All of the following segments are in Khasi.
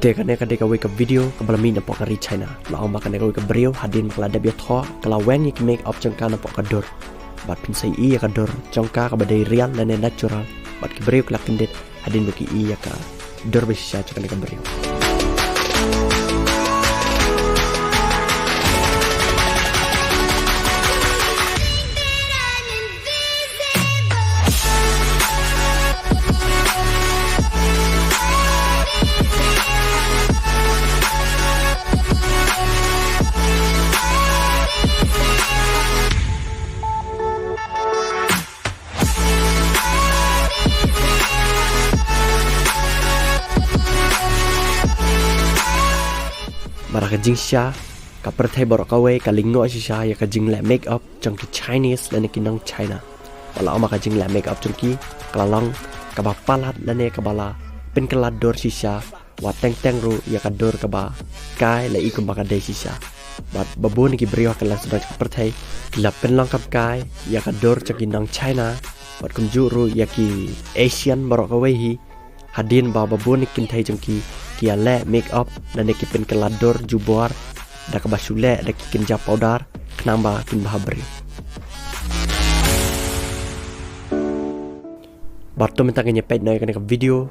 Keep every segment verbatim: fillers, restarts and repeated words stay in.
Te kane ka dei kawei ka video kaba la mih napoh ka ri China. La ong ba kane kawei ka briew hadien ba ka la dep ïathoh, ka la weng ïa ki make up jong ka napoh ka dur. Bad phin sa ïohi ïa ka dur jong ka kaba dei real lane natural. Bad ki briew ki la kyndit hadien ba ki ïohi ïa ka dur ba shisha jong kane ka briew. Bad ha ka jingshisha, ka pyrthei baroh kawei ka lyngngoh shisha ïa ka jingleh make up jong ki Chinese lane ki nong China. Bad la ong ba ka jingleh make up jong ki ka la long kaba palat lane kaba la pynkylla dur shisha, wat teng teng ruh ïa ka dur kaba kai la i kumba ka dei shisha. Bad ba bun ki briew ha kylleng sdang jong ka pyrthei ki la pynlong kam kai ïa ka dur jong ki nong China, bad kumjuh ruh ïa ki Asian baroh kawei hi. Hadien ba ba bun ki kynthei jong ki ki ïaleh make up lane ki pynkylla dur jubor da kaba shu leh da ki kynja powder khnang ba kin bha briew. Bad to mynta ngin ïa peit noh ïa kane ka video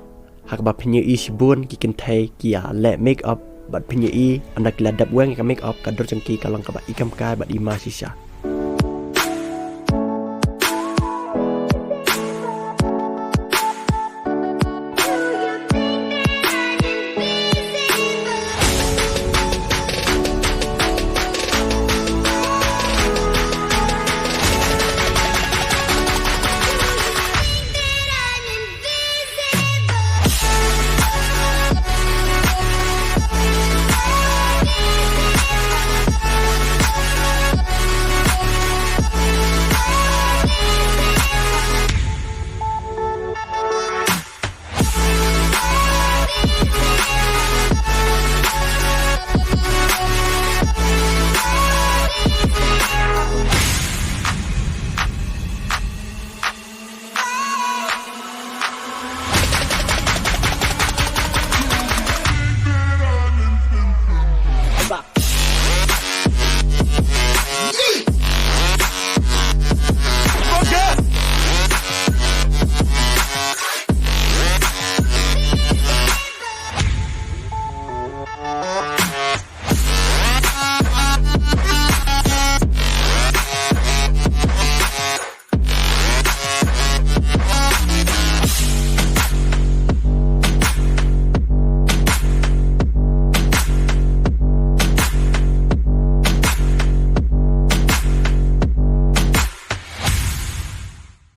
ha kaba phin ïohi shibun ki kynthei ki ïaleh make up, bad phin ïohi ynda ki la dep weng ïa ka make up ka dur jong ki ka long kaba i kam kai bad i ma shisha.